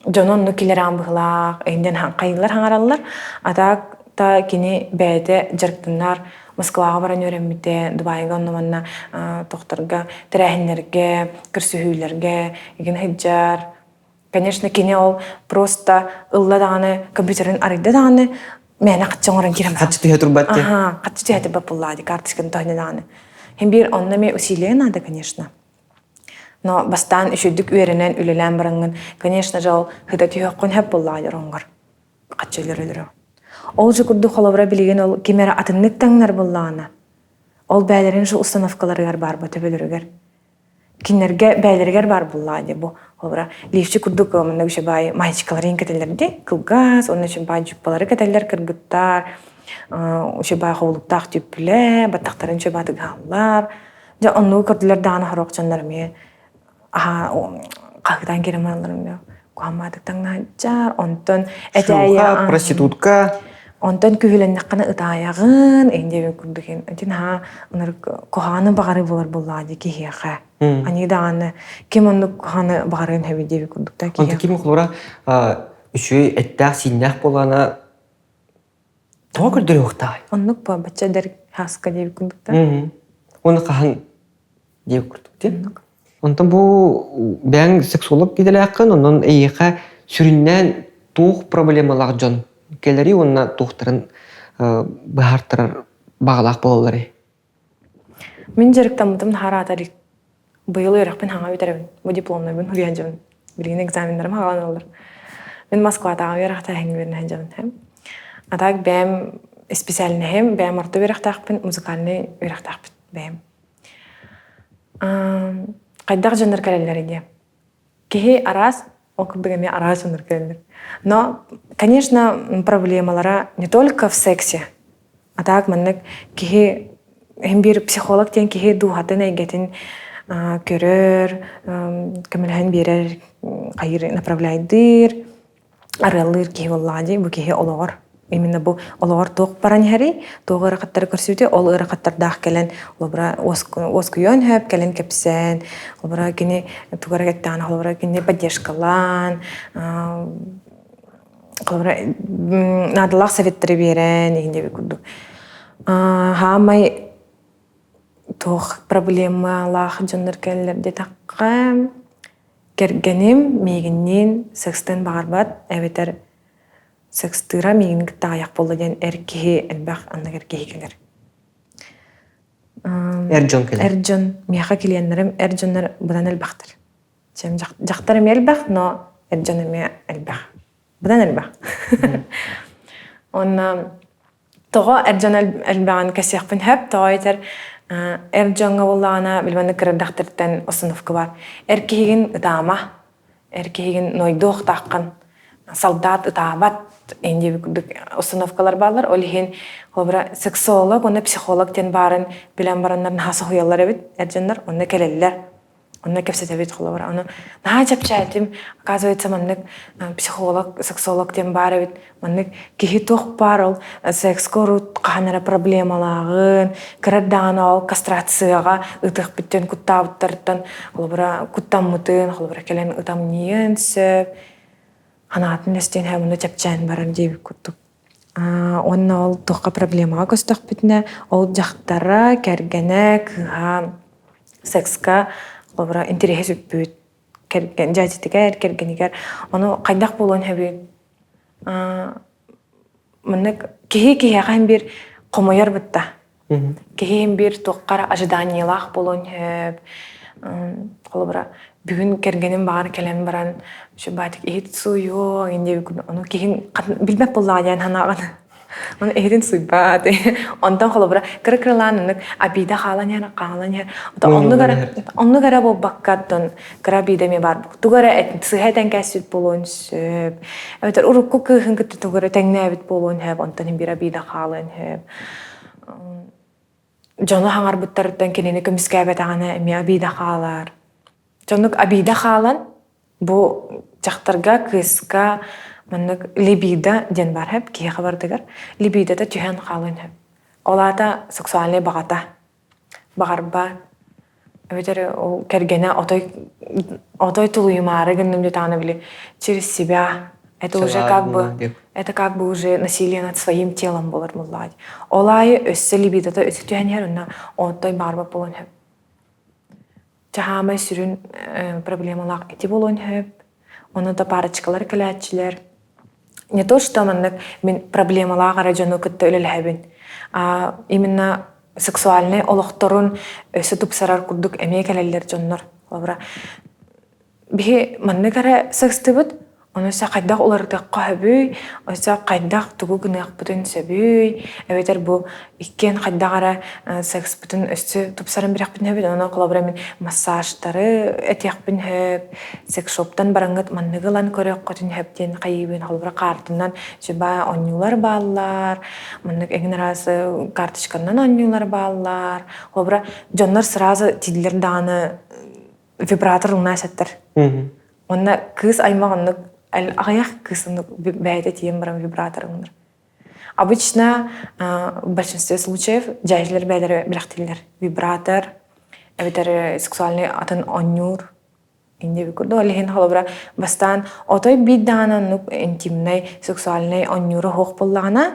дьону оннук киллэрэҕин быһыылаах, эҥин хайыылар хаҥараллар. А так та кини бэйэтэ дьарыктанар Москваҕа баран үөрэммитэ, Дубайга онно манна тохторго, тэрээһиннэргэ, көрсүһүүлэргэ игин сылдьар. Конечно, кини ол просто ылла даҕаны, компьютерын арыйда даҕаны, мээнэ хаччы оҥорон киирэн Хаччы түһэ турбат дии. Аха, хаччы түһэ турбат буоллаҕа дии, карточканы тоһуйда даҕаны. Һин биир онно эмиэ усилие надо, конечно. Но бастаан үчүгдүк үөрэнэн, үлэлээн бараҥҥын, конечно же, ол хыта түһүөххүн сөп буоллаҕа дии ороҥҥор. Хаччы өлөр-өлөрө. Ол же курдук холобура билигин ол ким эрэ атыннык таҥнар буоллаҕына, ол бээлэрин же установкаларыгар баар бу төбөлөрүгэр. Кинилэргэ бэйэлэригэр баар буоллаҕа дии бу холобура лифчик курдук манна үчүгэй баай маечкаларын кэтэллэр дии кылгас уонна үчүгэй баай дьуппалары кэтэллэр кыргыттар үчүгэй баай хоолуктаах түппүлэ баттахтарын үчүгэй баай тыгаһаллар дьэ оннугу көрдүлэр даҕаны сорох дьоннор эмиэ аһаа хаһыытаан киирэн бараллар куһаамаатык таҥнаһаччар онтон этээйэ проститутка онтон күһүлэннэххинэ ытаайаҕын эн диэбит курдук ити наһаа ынырык куһаҕаны баҕарыы буолар буоллаҕа дии киһиэхэ аньыы даҕаны ким оннук куһаҕаны баҕарыан сөбүй диэбит курдук да киһиэхэ ким холобура үчүгэй эттээх-сииннээх буоллаҕына тоҕо көрдөрүөхтааҕый оннук буо бачча эдэр хааска диэбит курдук да уонна хаһан диэбит курдук дии Онтон бу бэйэҥ сексолог идэлээххин, онон эйиэхэ сүрүннээн туох проблемалаах дьон кэлэрий уонна туохтарын быһаартарар баҕалаах буолалларый? Мин дьарыктаммытым наһаа ыраата илик. Быйыл үөрэхпин хаҥа бүтэрэбин. Бу дипломнарбын суруйан дьабын. Билигин экзаменнарым хаалан Мин Москватааҕы үөрэхтээһиҥҥэ үөрэнэ сылдьабын. А так бэйэм специальноһым, бэйэм орто үөрэхтээхпин, музыкальнай үөрэхтээхпит бэйэм. Хайдах дьоннор кэлэллэрий диye. Киһи араас, ол курдук эмиэ араас дьоннор кэлэллэр. Но, конечно, проблемалара не только в сексе. А так маннык киһи иһин биир психолог диэн киһи дууһатын эйгэтин көрөр, көмөлөһөн биэрэр, хайыыр направляйдыыр. арыаллыыр киһи буоллаҕа дии бу киһи олоҕор именно бу олоҕор туох баран иһэрий туох ыарахаттары көрсүбүтүй ол ыарахаттардаах кэлэн холобура уоскуйуон сөп кэлэн кэпсээн холобура кини тугу эрэ эттэҕинэ холобура кини поддержкалаан. Холобура, наадалаах советтеры биэрэн, иһин диэбит курдук. Хаамай туох проблемалаах дьоннор кэллэр диэтэххэ, кэргэним миигинниин секстэн баҕарбат эбэтэр секстыыра миигин кытта аҕыйах буолла диэн эр киһи элбэх анныгар киһи кэлэр. Эр дьон кэлэр. Эр дьон, миэхэ клиеннэрим эр дьоннор быдан элбэхтэр. Чем дьахтар эмиэ элбэх, но эр дьон эмиэ элбэх. Быдан элбэх. Онно тоҕо эр дьон элбэҕин кэсиэхпин сөп, тоҕо этэр эр дьоҥҥо буоллаҕына билбэни кырырдахтартан установка бар. Эр киһигин ытаама, эр киһигин нойдуохтааххын, солдат ытаабат диэби курдук установкалар бааллар. Ол иһин холобура сексолог уонна психолог диэн баарын билэн бараннар наһаа соһуйаллар эбит эр дьоннор онно кэлэллэр. Онно кэпсэтэбит холобура. Ону наһаа чэпчээтим. Оказывается, маннык психолог, сексолог диэн баар эбит. Маннык киһи туох баар ол секска урут хаһан эрэ проблемалааҕын, кыра даҕаны ол кастрацияҕа ытыахпыттан куттаабыттарыттан холобура куттаммытын, холобура кэлэн ытамньыйыан сөп. Ханаатын эстиэн һэ муну чэпчээн барар диэбит курдук. Уонна ол туохха проблемаҕа көстөхпүтүнэ, ол дьахтара, кэргэнэ, кыыһа секска холобура интэриэһэ сүппүт кэргэн дьээдьитигэр, кэргэнигэр ону хайдах буолуон сөбүй? Маннык киһи киһиэхэ иһин биир хомойор бытта. Киһи иһин биир туохха эрэ ожиданиелаах буолуон сөп. Холобура, бүгүн кэргэним баҕар кэлэн баран Шубатик иһит сууйуо диэбит ону киһиҥ билбэт буоллаҕа диэн санааҕын. Ону иһитин суйбаат. Онтон холобура кыра-кыралаан оннук обида хаалан иһэр, хаалан иһэр. Оннук эрэ оннук эрэ буолбакка оттон кыра обида эмиэ баар. Тугу эрэ сыһа этэн кээспит буолуон сөп. Эбэтэр урукку кыыһын кытта тугу эрэ тэҥнээбит буолуон сөп, онтон биир обида хаалыан сөп. Дьону хаҥарбыттарыттан кинини көмүскээбэтэҕинэ эмиэ обида хаалар. Дьоннук обида хаалан Бу дьахтарга, кыыска маннык либидо диэн баар сөп, киһиэхэ барытыгар. Либидота түһэн хаалыан сөп. Ол аата сексуальнай баҕата. Баҕарбат. Эбэтэр ол кэргэнэ отой отой тулуйумаары гынным диэтэҕинэ били через себя это уже как бы это как бы уже насилие над своим телом буолар буоллаҕа Ол аайы өссө либидота өссө түһэн иһэр онно отой баҕарбат буолуон сөп. Чаһаамай сүрүн проблемалаах ити буолуон сөп. Ону да парочкалар кэлээччилэр. Не то, что маннык мин проблемалаах эрэ дьону кытта үлэлэһэбин. А именно сексуальнай олохторун өссө тупсарар курдук эмиэ кэлэллэр дьоннор. Холобура, Биһи маннык эрэ сыстыбыт, ону өссө хайдах уларытыахха сөбүй, өссө хайдах тугу гыныахпытын сөбүй, эбэтэр бу иккиэн хайдах эрэ секспытын өссө тупсаран бириэхпитин сөбүй, онон холобура мин массажтары этиэхпин сөп, секс-шоптан бараҥҥыт манныгы ылан көрүөххүтүн сөп диэн хайыыбын, холобура каартанан сүбэ оонньуулар бааллар, маннык эҥин араас карточканан оонньуулар бааллар, холобура дьоннор сразу тииллэр даҕаны вибратор ылынаа сеттер. Уонна кыыс аймах оннук аҕыйах кыыс оннук бэйэтэ тиийэн баран вибратор ылынар. Обычно в большинстве случаев дьээдьилэр бэйэлэрэ билэхтииллэр. Вибратор, эбэтэр сексуальный атын оонньуур инде курдук. Ол иһин холобура бастаан отой биир даҕаны оннук интимнэй сексуальнай оонньуура суох буоллаҕына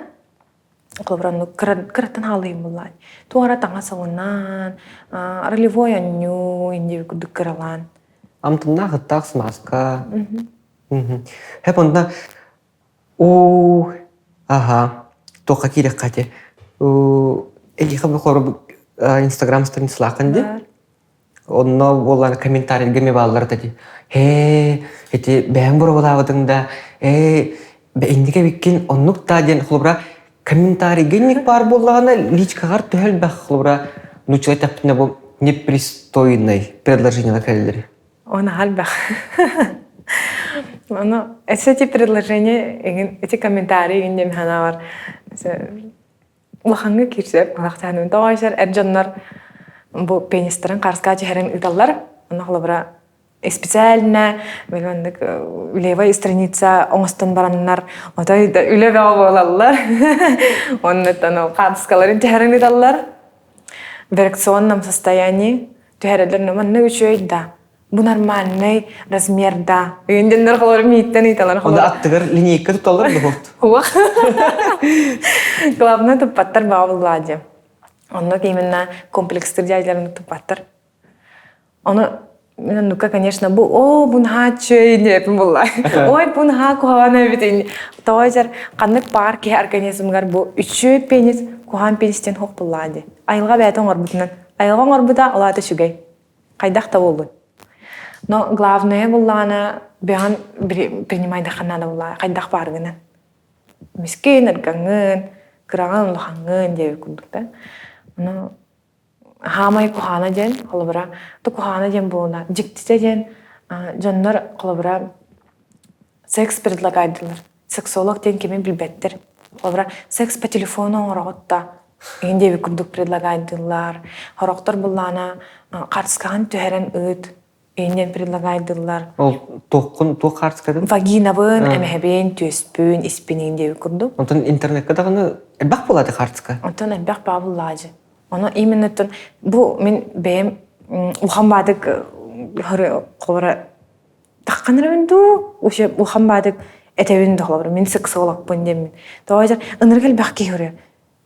Холобура, оннук кыраттан хаалыйым буллаан. Туох эрэ таҥас ылынан, ролевой оонньуу инди курдук кыралаан. Амтаннаах ыттаах смазка. Хэп онно уу аха туохха киирэххэ ити эйиэхэ бу холобур инстаграм страницалааххын дии Онно буоллаан комментарийга эмиэ бааллар дии. Ээ, ити бэйэҥ боруобалаабытыҥ да, ээ, инники эбиккин оннук да диэн холобура комментарийга инник баар буоллаҕына личкаҕар төһө элбэх холобура нууччалыы эттэхпинэ бу непристойный предложениелар кэлэллэр. Он элбэх. Ону эти предложения эҥин эти комментарии эҥин диэн санаабар Улахаҥҥа киирсэр кылахтаанын тоҕойсор эр дьоннор бу пенистарын харысkaa түһэрэн ыыталлар. Онно холобура специально маннык левая страница оҥостон бараннар отой да үлэ бөҕө буолаллар. Оннуттан ол хаартыскаларын түһэрэн ыыталлар. В эрекционном состоянии түһэрэллэр маннык үчүгэй да. Бу нормальный размер да. Үйүнденнер холор мииттен ыйталар холор. Онда аттыгар линейка туталлар да болт. Хуах. Главное туппаттар баа булла Онно именно комплекстыр дядяларын туппаттар. Ону ну-ка, конечно, бу о бунха чөй диэпин булла. Ой бунха куһаҕан эбит. Тоҕо ханнык баар киһи организмыгар бу үчүгэй пенис куһаҕан пенистен хуох буллаа ди. Айылҕа бэйэтэ оҥорбутунан. Айылҕа оҥорбута улаата үчүгэй. Хайдах да буоллун. Но главное буллаҕына бэҕэн принимайдахха наада буллаа хайдах бааргынан. Мискин, ыргаҥҥын, кыраҕын, улахаҥҥын диэбит курдук да. Ону хаамай куһаана диэн холобура ту куһаана диэн буолуна дьиктитэ диэн дьоннор холобура секс предлагайдылар сексолог диэн кими билбэттэр холобура секс по телефону оҥороҕут да иһин диэбит курдук предлагайдылар хорохтор буллаана хаартыскаҕын түһэрэн ыыт Иһинэн предлагайдыллар. Ол туоххун туох хаартыскатын? Вагинабын, эмэһэбин, түөспүн, испин диэбит курдук. Онтон интернекка даҕаны элбэх буолааты хаартыска? Онтон элбэх баабыллаажы. Ону именно бу мин бэйэм улахан баадык холобура тахханарабын дуу вообще улахан баадык этэбин да холобура мин сексологпын диэммин. Тоҕо ынырык элбэх киһи көрүө.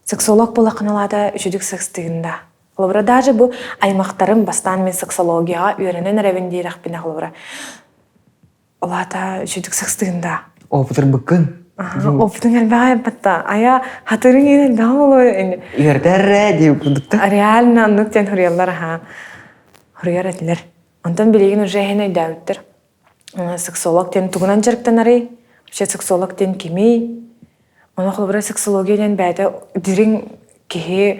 Сексолог буолаххыналаата үчүдүк секстыгын да. Холобура, даже бу аймахтарым бастаан мин сексологияҕа үөрэнэн эрэбин диэрэхпинэ холобура, ол аата үчүдүк секстыгын да. Опытырбыккын. Опытың элбэҕэ эппэтта. Ая хатырың иин элбэҕэ болуо Үөрдэрре диир курдукта. Реально оннук диэн хуруйаллар аха. Хуруйар этилэр. Онтон билигин уже иһин өйдөөбүттэр. Сексолог диэн тугунан дьарыктанарый? Вообще сексолог диэн кимий? Ону холобура сексология диэн бэйэтэ дириҥ киһи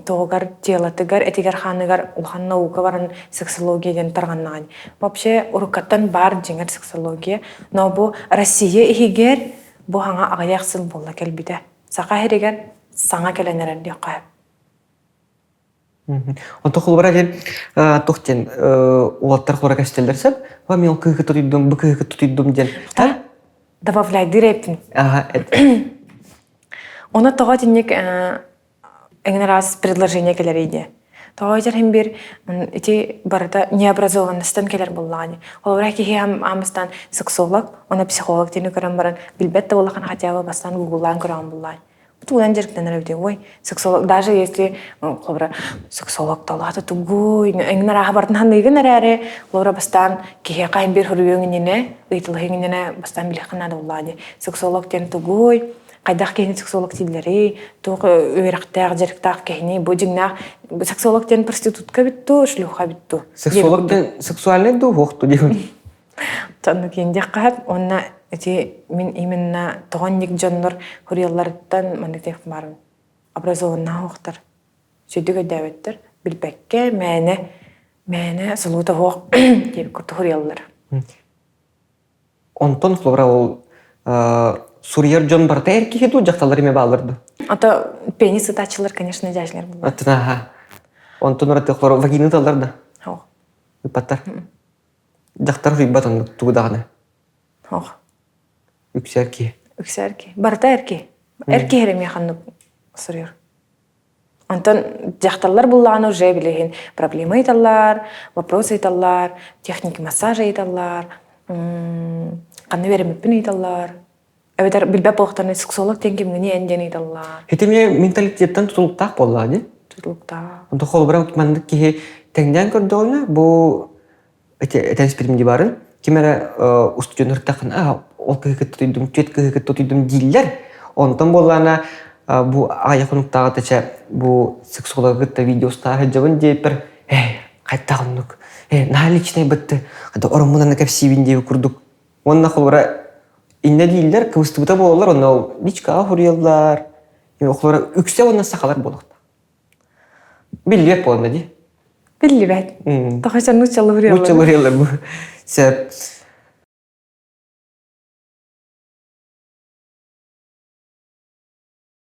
туһугар, телотыгар, этигэр-хааныгар улахан наука баран сексология диэн тарҕаннаҕын. Вообще уруккаттан баар дьиҥэр сексология, но бу Россия иһигэр бу хаҥа аҕыйах сыл буолла кэлбитэ. Саха иһигэр саҥа кэлэн эрэр диэххэ. Онто холобура диэн туох диэн уолаттар холобура кэстэллэр сөп. Ва мен ол кыыһы тутуйдум, бу кыыһы тутуйдум диэн. Добавляйдыр эппин. Оны тоҕо итинник эҥин араас предложение кэлэр иде. Тоҕо этэр иһин бир ити барыта необразованностан кэлэр буоллаҕа Холобура киһи аамыстаан сексолог, уонна психолог диэни көрөн баран билбэт да буоллахына хотя бы бастаан гуглаан көрөҕүн буоллаҕа. Тугунан дьарыктанар эбитий? Ой, сексолог, даже если, холобура, сексолог талаата тугуй, эҥин арааһа барытын ханыыгын эрээри, холобура, бастаан киһиэхэ иһин биир хоруйуоҥ иннинэ, ыйыталаһыаҥ иннинэ бастаан билиэххин наада буоллаҕа дии. Сексолог диэн тугуй, хайдах киһини сексолог дииллэрий, туох үөрэхтээх, дьарыктаах киһини, бу дьиҥнээх сексолог диэн проститутка эбит дуу, шлюха эбит дуу? Сексолог диэн сексуальный дуу, суох дуу диэн. Оннук индиэххэ уонна ити мин именно тоҕо дьоннор хуруйалларыттан маннык диэх баарым образованнаах охтор сүдүк өйдөөбөттөр билбэккэ мээнэ мээнэ солуута суох диэбит курдук хуруйаллар. Онтон холобура ол суруйар дьон барыта эр киһи дуу дьахталлар эмиэ бааллар дуу? А то пенис ытааччылар, конечно, дьээдьилэр буоллар. Аттына Онтон ураты холобура вагина ыталлар да? Ыппаттар. Дьахтар суйбат оннук тугу даҕаны. Ох. Үксэ эр киһи. Үксэ эр киһи. Барыта эр киһи. Эр киһи эрэ миэхэ оннук суруйар. Онтон дьахталлар буллаҕына уже билигин проблема ыйыталлар, вопрос ыйыталлар, техники массажа ыйыталлар, ханна үөрэммиппин ыйыталлар. Эбэтэр билбэт буолуохтарына сексолог диэн кимҥиний эн диэн ыйыталлар. Ити менталитеттан тутулуктаах буоллаҕа дии. Тутулуктаах. Онтон холобура маннык киһи тэҥнээн көрдөҕүнэ бу этэн испитим дии баарын ким эрэ устудьуоннартахына а ол кыһы кытта тутуйдум түөт кыһы кытта тутуйдум дииллэр. Онтон буоллаҕына бу аҕыйах хонуктааҕыта чэ бу сексологы кытта видеостаах сылдьабын диэппэр ээ хайдах оннук ээ наһаа личнэй бытты ороммунан кэпсиибин диэбит курдук Уонна холобура иннэ дииллэр, кыбыстыбыта буолаллар, онно ол личкаҕа суруйаллар. Холобура үксэ уонна сахалар буолуохтаах. Биллибэт буолла дии. Биллибэт. Тоҕо нууччалыы суруйаллар. Нууччалыы суруйаллар бу. Сөп.